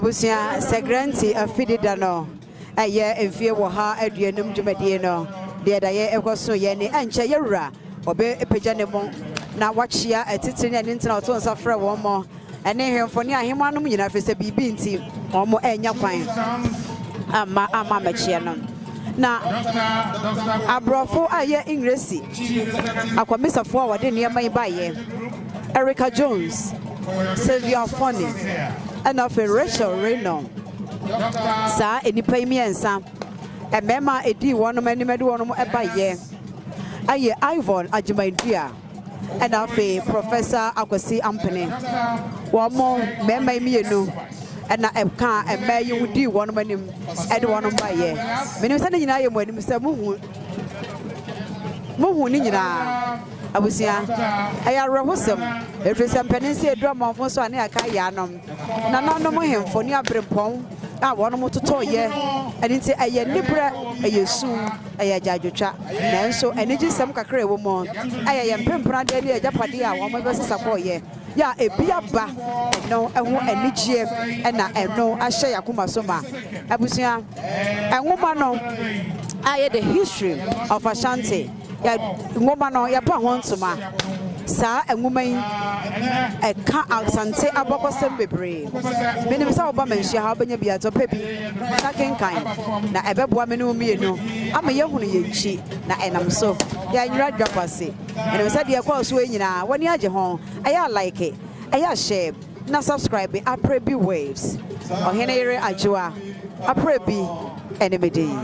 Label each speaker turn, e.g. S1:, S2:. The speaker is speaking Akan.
S1: Abusua, Sɛgrɛnti afidi da no ɛyɛ mfie wɔ ha 50 dwumadie no deɛ daeɛ ɛkɔ so yɛ ne ɛnkyɛ yɛwura ɔbɛpagya ne mu na wakyia atitiri ne ɛne ntena ɔto nsa frɛ wɔn mo ɛne hemfo ne ahemmanom nyinaa, firi sɛ biribi nti wɔn mo ɛnya kwan ama mɛkyia no. Na aborɔfo a ɛyɛ Engresi akwamisafoɔ a wɔde nneɛma yi baeɛ, Erica Jones, Sylvia Foni, ɛna afei Rachel Raynon, saa nnipa yi mmiɛnsa, mmarima a ɛdii wɔn anim de wɔn baeɛ ayɛ Ivon Agyeman-Duah ɛna afei Professor Akwasi Ampene. Wɔn mo mmarima yi mmienu ɛna ɛka mmaa yi ho dii wɔn anim ɛde wɔn baeɛ. Menim sɛ ne nyinaa yɛ mo anim sɛ muhu ne nyinaa. Abusua, ɛyɛ awerɛhosɛm, ɛfiri sɛ mpanin sɛ ɛduru amanfo so a ne aka yɛ anom nananom hemfo ne aberempɔn a wɔnom totɔɔyɛ. Ɛno nti ɛyɛ niberɛ, ɛyɛ sum, ɛyɛ agyaadwotwa, nanso anigyesɛm kakra a ɛwɔ mu ɛyɛ yɛn mpempradeɛ ne agyapadeɛ a wɔn bɛsesa kɔɔyɛ yɛ a ebi aba. Ɛno ɛho anigyeɛ ɛna ɛno ahyɛ yɛn akoma so ma. Abusua, nwoma no a yɛ The History of Ashanti yɛ nwoma no, yɛpa ho ntoma. Saa nwoma yi ɛka Asante abɔkɔsɛm bebree. Menim sɛ woba Manhyia ha, wobɛnya bi atɔ pɛ bi na kenkan, na ɛbɛboa me ne wo mmienu ama yɛhunu yɛn nkyi na ɛnam so yɛanyera dwakwase. Menim sɛ deɛ ɛkɔɔ so yi nyinaa w'ani agye ho. Ɛyɛ a like, ɛyɛ a share na subscribe. Aprɛ Bi Waves, Ɔhene Yere Adwoa Aprɛ Bi ɛne me din.